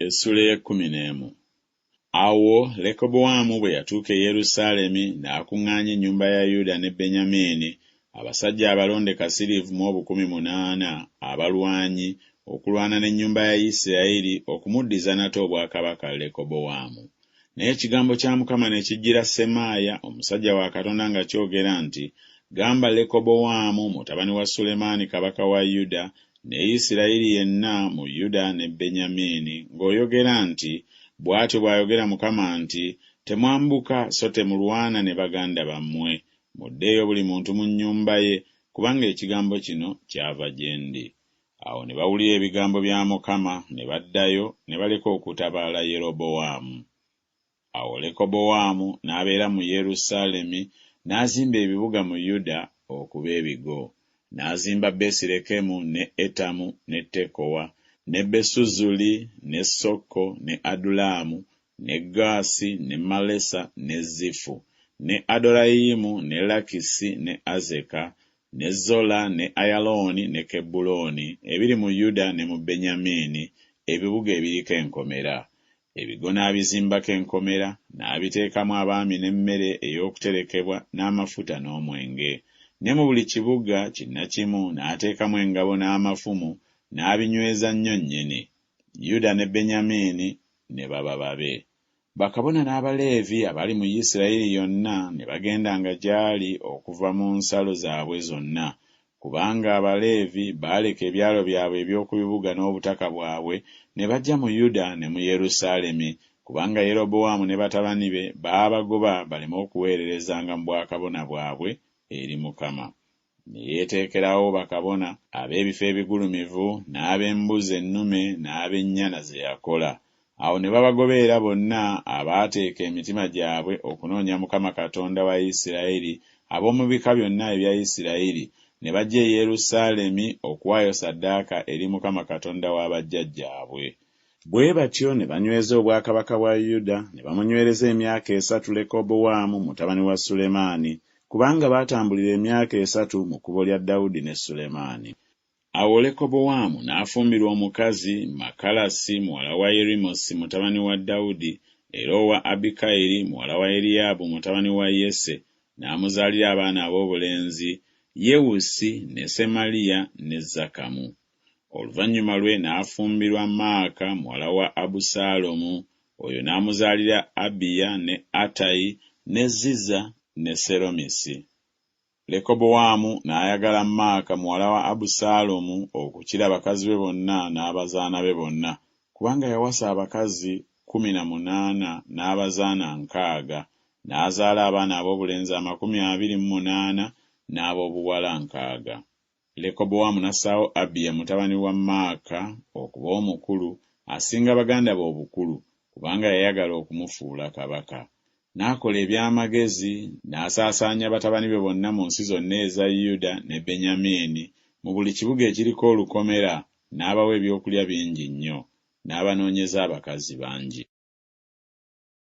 Essuula ey'ekkumi n'emu. Awo Lekobowaamu bwe yatuuka e Yerusaalemi, n'akuŋŋaanya ennyumba ya Yuda ne Benyamini, abasajja abalonde kasiriivu mu 800, abalwanyi, okulwana n'ennyumba ya Isiraeri okumuddiza nate obwakabaka Lekobowaamu. Naye ekigambo kya Mukama ne kijjira Semaaya omusajja wa Katonda nga kyogera nti Gamba Lekobowaamu mutabani wa Sulemaani kabaka wa Yuda ne Isirayiri yenna mu Yuda ne Benyamini ng'oyogera nti Bw'atyo bw'ayogera Mukama nti Temwambuka so temulwana ne baganda bammwe, muddeeyo buli muntu mu nnyumba ye, kubanga ekigambo kino kyava gye ndi. Awo ne bawulira ebigambo bya Mukama ne baddayo ne baleka okutabaala Yerobowaamu. Awo Lekobowaamu n'abeera mu Yerusaalemi, n'azimba ebibuga mu Yuda okuba ebigo. N'azimba Besirekemu ne Etamu ne Tekowa, ne Besuzuli ne Sokko ne Adulaamu, ne Gaasi ne Malesa ne Zifu, ne Adorayimu ne Lakisi ne Azeka, ne Zola ne Ayalooni ne Kebbulooni, ebiri mu Yuda ne mu Benyamini, ebibuga ebiriko enkomera. Ebigo n'abizimbako enkomera, n'abiteekamu abaami n'emmere ey'okuterekebwa n'amafuta n'omwenge. Ne mu buli kibuga kinnakimu n'ateekamu engabo n'amafumu, n'abinyweza nnyo nnyini. Yuda ne Benyamini ne baba babe. Bakabona n'Abaleevi abaali mu Isirayiri yonna ne bagendanga gy'ali okuva mu nsalo zaabwe zonna, kubanga Abaleevi baaleka ebyalo byabwe eby'oku bibuga n'obutaka bwabwe ne bajja mu Yuda ne mu Yerusaalemi, kubanga Yerobowaamu ne batabani be baabagoba baleme okuweererezanga mu bwakabona bwabwe eri Mukama. Ne yeeteekerawo bakabona ab'ebifo ebigulumivu n'ab'embuzi ennume n'ab'ennyana ze yakola. Awo ne babagoberera bonna abaateeka emitima gyabwe okunoonya Mukama Katonda wa Isiraeri ab'omu bika byonna ebya Isiraeri, ne bajja e Yerusaalemi okuwaayo ssaddaaka eri Mukama Katonda wa bajjajjaabwe. Bwe batyo ne banyweza obwakabaka bwa Yuda, ne bamunywereza emyaka esatu Lekobowaamu mutabani wa Sulemaani, kubanga baatambulira emyaka esatu mu kkubo lya Dawudi ne Sulemaani. Awo Lekobowaamu n'afumbirwa omukazi, Makalasi muwala wa Yerimosi mutabani wa Dawudi, era owa Abikayiri muwala wa Eriyaabu mutabani wa Yese, n'amuzaalira abaana ab'obulenzi, Yewusi ne Semaliya ne Zakamu. Oluvannyuma lwe n'afumbirwa Maaka muwala wa Abusaalomu, oyo n'amuzaalira Abiya ne Attayi ne Ziza ne Seromisi. Lekobowaamu n'ayagala Maaka muwala wa Abusaalomu okukira bakazi be bonna n'abazaana be bonna, kubanga yawasa abakazi 18 n'abazaana 60, n'azaala abaana ab'obulenzi 28 n'ab'obuwala 60. Lekobowaamu n'assaawo Abiya mutabani wa Maaka okuba omukulu, asinga baganda be obukulu, kubanga yayagala okumufuula kabaka. N'akola eby'amagezi, n'asaasaanya batabani be bonna mu nsi zonna eza Yuda ne Benyamini, mu buli kibuga ekiriko olukomera, n'abawa ebyokulya bingi nnyo, n'abanoonyeza abakazi bangi.